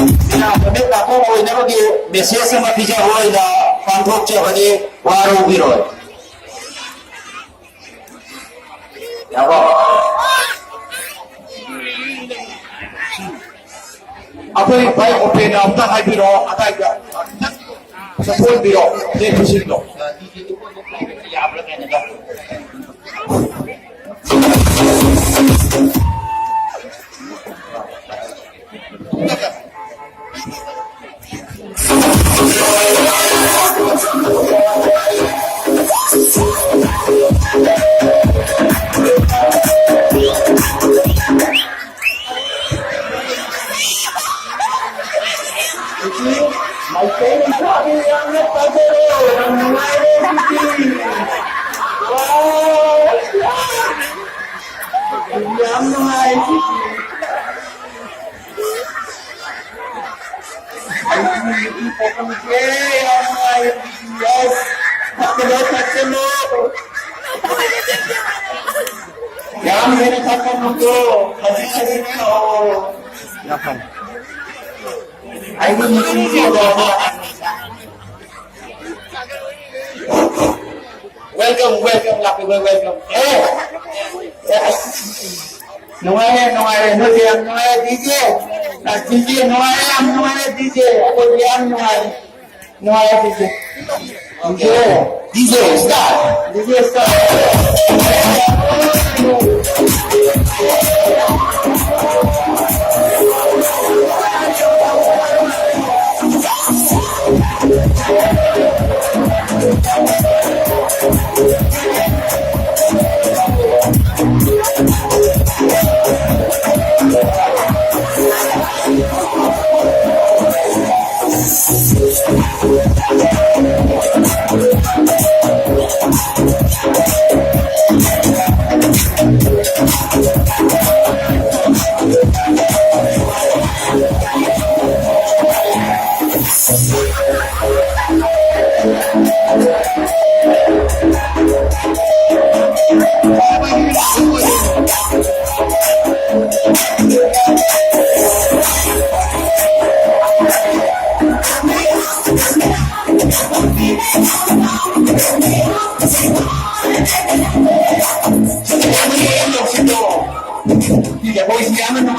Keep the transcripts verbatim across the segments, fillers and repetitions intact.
ꯃꯤꯌꯥꯝ ꯅꯨꯃꯤꯠ ꯅꯥꯀꯣꯡ ꯑꯣꯏꯅꯕꯒꯤ ꯃꯦꯁꯦꯖ ꯑꯃ ꯄꯤꯖꯕ ꯑꯣꯏꯅ ꯄꯥꯡꯊꯣꯛꯆꯕꯅꯤ, ꯋꯥꯔꯧꯕꯤꯔꯣꯏ꯫ ꯌꯥꯕ꯭ꯔꯣ? ꯑꯩꯈꯣꯏ ꯚꯥꯏ ꯑꯣꯄꯦꯟꯅ ꯑꯝꯇ ꯍꯥꯏꯕꯤꯔꯛꯑꯣ, ꯑꯗꯥꯏꯗ ꯈꯤꯇꯪ ꯆꯠꯊꯣꯛꯍꯟꯕꯤꯔꯣ, ꯂꯦꯞꯄꯤꯁꯤꯡꯗꯣ꯫ ꯃꯩꯇꯩ ꯂꯩꯄꯥꯛꯀꯤ ꯌꯥꯝꯅ ꯐꯖꯔꯦ, ꯌꯥꯝ ꯅꯨꯡꯉꯥꯏꯔꯦ ꯁꯤꯗꯤ꯫ ꯋꯥꯎ! ꯌꯥꯝ ꯅꯨꯡꯉꯥꯏ ꯁꯤꯗꯤ꯫ ꯑꯩꯒꯤ ꯅꯨꯄꯤ ꯄꯣꯛꯄꯁꯦ ꯌꯥꯝ ꯅꯨꯡꯉꯥꯏꯔꯦ ꯁꯤꯗꯤ꯫ ꯑꯁ, ꯊꯛꯀꯅꯨ, ꯊꯛꯀꯅꯨ꯫ ꯌꯥꯝ ꯍꯦꯟꯅ ꯊꯛꯀꯅꯨꯀꯣ, ꯈꯖꯤꯛ ꯈꯖꯤꯛ ꯊꯛꯑꯣ꯫ ꯌꯥꯝ ꯐꯔꯦ꯫ ꯑꯩꯒꯤ ꯅꯨꯄꯤꯁꯦ ꯑꯗꯣ꯫ Welcome, welcome, ꯂꯥꯛꯄꯤꯕ welcome꯫ ꯑꯦ! ꯑꯦ, ꯑꯁ, ꯅꯨꯡꯉꯥꯏꯔꯦ, ꯅꯨꯡꯉꯥꯏꯔꯦ, ꯅꯣꯏꯁꯦ ꯌꯥꯝ ꯅꯨꯡꯉꯥꯏꯔꯦ, ꯗꯤ ꯖꯦ꯫ ꯑꯁ, ꯗꯤ ꯖꯦ ꯅꯨꯡꯉꯥꯏꯔꯦ, ꯌꯥꯝ ꯅꯨꯡꯉꯥꯏꯔꯦ, ꯗꯤ ꯖꯦ꯫ ꯑꯩꯈꯣꯏꯗꯤ ꯌꯥꯝ ꯅꯨꯡꯉꯥꯏꯔꯦ꯫ ꯅꯨꯡꯉꯥꯏꯔꯦ, ꯗꯤ ꯖꯦ꯫ ꯗꯤ ꯖꯦ꯫ ꯗꯤ ꯖꯦ ꯁ꯭ꯇꯥꯔ꯫ ꯗꯤ ꯖꯦ ꯁ꯭ꯇꯥꯔ꯫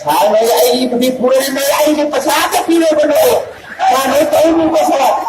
ꯁꯥꯔ ꯃꯌꯥꯏꯒꯤ ꯃꯅꯤꯄꯨꯔ ꯃꯌꯥꯏꯒꯤ ꯄꯩꯁꯥ ꯑꯝꯇ ꯄꯤꯔꯕꯅꯣ? ꯁꯥꯔ ꯅꯣꯏ ꯇꯧꯔꯤꯕꯁꯦ